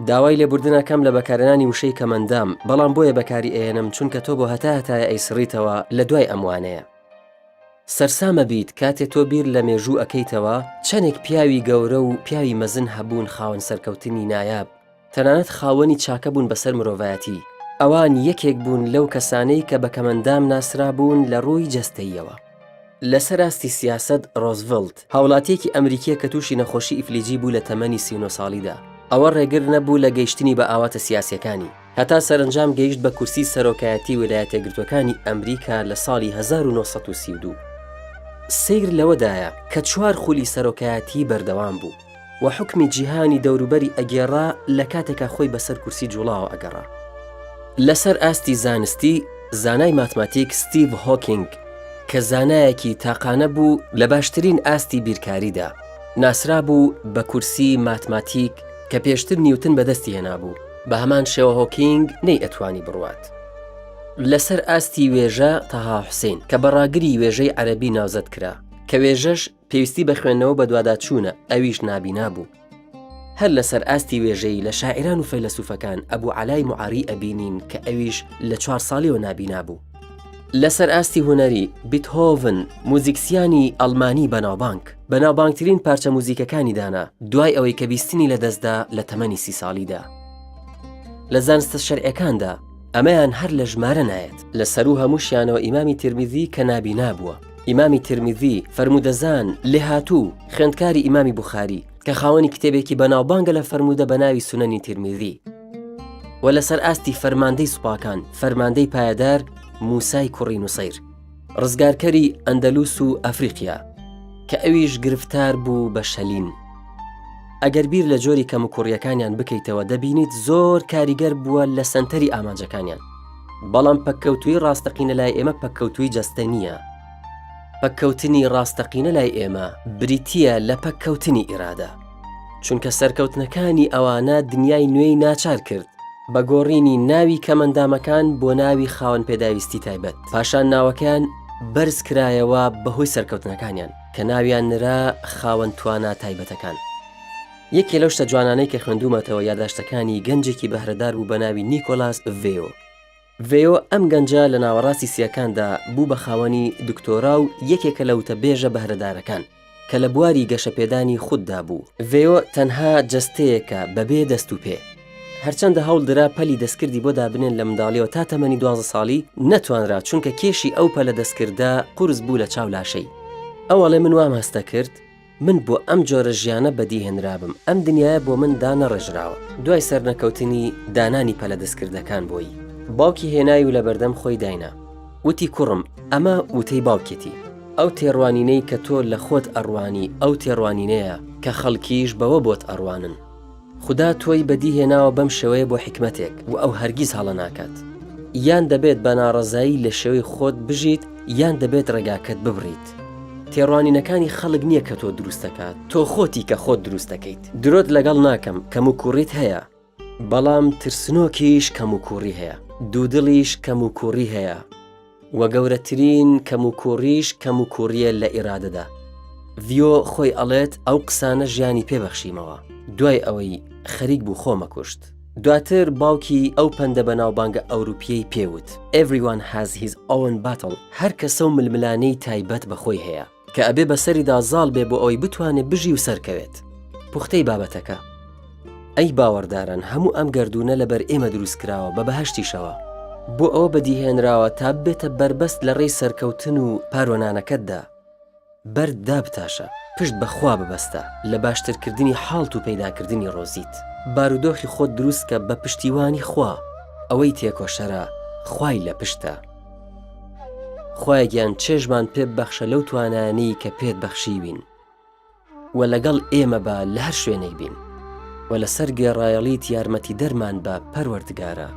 داوای لێبوردن ئەکەم لە بەکارهێنانی وشەی کەمەندام، بەڵام بۆیە بەکاری ئەیەنم چونکە تۆ بۆ هەتا هەتایە ئەیسڕیتەوە لە دوای ئەم وانەیە. سەرسام ئەبیت کاتێ تۆ بیر لە مێژوو ئەکەیتەوە چەنێک پیاوی گەورە و پیاوی مەزن هەبوون خاوەن سەرکەوتنی نایاب، تەنانەت خاوەنی چاکە بوون بەسەر مرۆڤایەتی، ئەوان یەکێک بوون لەو کەسانەی کە بە کەمەندام ناسرابوون لە ڕووی جەستەییەوە. لەسەر ئاستی سیاسەت ڕۆزڤڵت، هاوڵاتییەکی ئەمریکییە کە تووشی نەخۆشی ئیفلیجی بوو لە تەمەنی 39 ساڵیدا، ئەوە ڕێگر نەبوو لە گەیشتنی بە ئاواتە سیاسییەکانی، هەتا سەرەنجام گەیشت بە کورسی سەرۆکایەتی ویلایەتەیەکگرتووەکانی ئەمریکا لە ساڵی 1932. سەیر لەوەدایە کە چوار خولی سەرۆکایەتی بەردەوام بوو. و حوکمی جیهانی دەوروبەری ئەگێڕا لە کاتێکا خۆی بەسەر کورسی جوڵاوە ئەگەڕا. لەسەر ئاستی زانستی، زانای ماتماتیک ستیڤ هۆکینگ کە زانایەکی تاقانە بوو لە باشترین ئاستی بیرکاریدا، ناسرابوو بە کورسی ماتماتیک کە پێشتر نیوتن بەدەستی هێنابوو، بە هەمان شێوە هۆکینگ نەیئەتوانی بڕوات. لەسەر ئاستی وێژە تەها حوسین کە بە ڕاگری وێژەی عەرەبی ناوزەد کرا، کە وێژەش پێویستی بە خوێندنەوە بەدواداچوونە، ئەویش نابینا بوو. هەر لەسەر ئاستی وێژەیی لە شاعیران و فەیلەسوفەکان ئەبو عەلای موعەڕی ئەبینین کە ئەویش لە چوار ساڵیەوە نابینا بوو. لەسەر ئاستی هونەری، بیتهۆڤن، موزیکسیانی ئەڵمانی بەناوبانگ، بەناوبانگترین پارچە موزیکەکانی دانا، دوای ئەوەی کە بیستنی لەدەستدا لە تەمەنی سی ساڵیدا. لە زانستە شەرعیەکاندا، ئەمەیان هەر لە ژمارە نایەت. لە سەروو هەمووشیانەوە ئیمامی تیرمیزی کە نابینا بووە. ئیمامی تیرمیزی، فەرموودەزان، لێهاتوو، خوێندکاری ئیمامی بوخاری، کە خاوەنی کتێبێکی بەناوبانگە لە فەرموودە بە ناوی سونەنی تیرمیزی. وە لەسەر ئاستی فەرماندەی سوپاکان، فەرماندەی پایەدار موسای کوڕی نوسەیر، ڕزگارکەری ئەندەلوس و ئەفریقیا، کە ئەویش گرفتار بوو بە شەلین. ئەگەر بیر لە جۆری کەموکوڕییەکانیان بکەیتەوە دەبینیت زۆر کاریگەر بووە لە سەنتەری ئامانجەکانیان. بەڵام پەککەوتووی ڕاستەقینە لای ئێمە پەککەوتووی جەستە نییە. پەککەوتنی ڕاستەقینە لای ئێمە بریتییە لە پەککەوتنی ئیرادە. چونکە سەرکەوتنەکانی ئەوانە دنیای نوێی ناچار کرد بە گۆڕینی ناوی کەمەندامەکان بۆ ناوی خاوەن پێداویستی تایبەت. پاشان ناوەکەیان بەرز کرایەوە بەهۆی سەرکەوتنەکانیان. کە ناویان نرا خاوەن توانا تایبەتەکان. یەکێ لەو شتە جوانانەی کە خوێندوومەتەوە یاداشتەکانی گەنجێکی بەهرەدار بوو بە ناوی نیکۆلاس ڤێیۆ. ڤێیۆ ئەم گەنجە لە ناوەڕاستی سییەکاندا بوو بە خاوەنی دکتۆرا و یەکێکە لە وتەبێژە بەهرەدارەکان کە لە بواری گەشەپێدانی خوددا بوو. ڤێیۆ تەنها جەستەیەکە بەبێ دەست و پێ. هەرچەندە هەوڵ درا پەلی دەستکردی بۆ دابنێن لە منداڵیەوە تا تەمەنی دوانزە ساڵی، نەتوانرا چونکە کێشی ئەو پەلە دەستکردە قورس بوو لە چاو لاشەی. ئەو ئەڵێ من وام هەست دەکرد من بۆ ئەم جۆرە ژیانە بەدی هێنرابم، ئەم دنیایە بۆ من دانەڕێژراوە. دوای سەرنەکەوتنی دانانی پەلە دەستکردەکان بۆی، باوکی هێنای و لەبەردەم خۆی داینا. وتی کوڕم ئەمە وتەی باوکێتی. ئەو تێڕوانینەی کە تۆ لە خۆت ئەڕوانی ئەو تێڕوانینەیە کە خەڵکیش بەوە بۆت ئەڕوانن. خودا تۆی بەدی هێناوە بەم شێوەیە بۆ حیکمەتێک و ئەو هەرگیز هەڵە ناکات. یان دەبێت بە ناڕەزایی لە شێوەی خۆت بژیت یان دەبێت ڕێگاکەت ببڕیت. تێڕوانینەکانی خەڵک نییە کە تۆ دروست دەکات، تۆ خۆتی کە خۆت دروست دەکەیت. درۆت لەگەڵ ناکەم، کەموکوڕیت هەیە، بەڵام ترسنۆکیش کەموکوڕی هەیە، دوودڵیش کەموکوڕی هەیە، وە گەورەترین کەموکوڕیش کەموکوڕیە لە ئیرادەدا. ڤیۆ خۆی ئەڵێت ئەو قسانە ژیانی پێ بەخشیمەوە دوای ئەوەی خەریک بوو خۆمەکوشت. دواتر باوکی ئەو پەندە بەناوبانگە ئەوروپیەی پێ وت، Everyone has his own battle، هەر کەسە و ململانێی تایبەت بە خۆی هەیە، کە ئەبێ بەسەریدا زاڵ بێ بۆ ئەوەی بتوانێ بژی و سەرکەوێت. پوختەی بابەتەکە. ئەی باوەڕداران هەموو ئەم گەردوونە لەبەر ئێمە دروست کراوە بە بەهەشتیشەوە بۆ ئەوە بەدیهێنراوە تا ببێتە بەربەست لە ڕێی سەرکەوتن و پارۆنانەکەتدا بەرد دابتاشە پشت بە خوا ببەستە لە باشترکردنی حاڵت و پەیداکردنی ڕۆزیت بارودۆخی خۆت دروست کە بە پشتیوانی خوا ئەوەی تێکۆشەرە خوای لە پشتە خوایە گیان چێژمان پێ ببەخشە لەو توانایانەی کە پێت بەخشیوین. وە لەگەڵ ئێمە بە لە هەر شوێنێک بین وە لەسەر گوێڕایەڵیت یارمەتیدەرمان بە پەروەردگارا.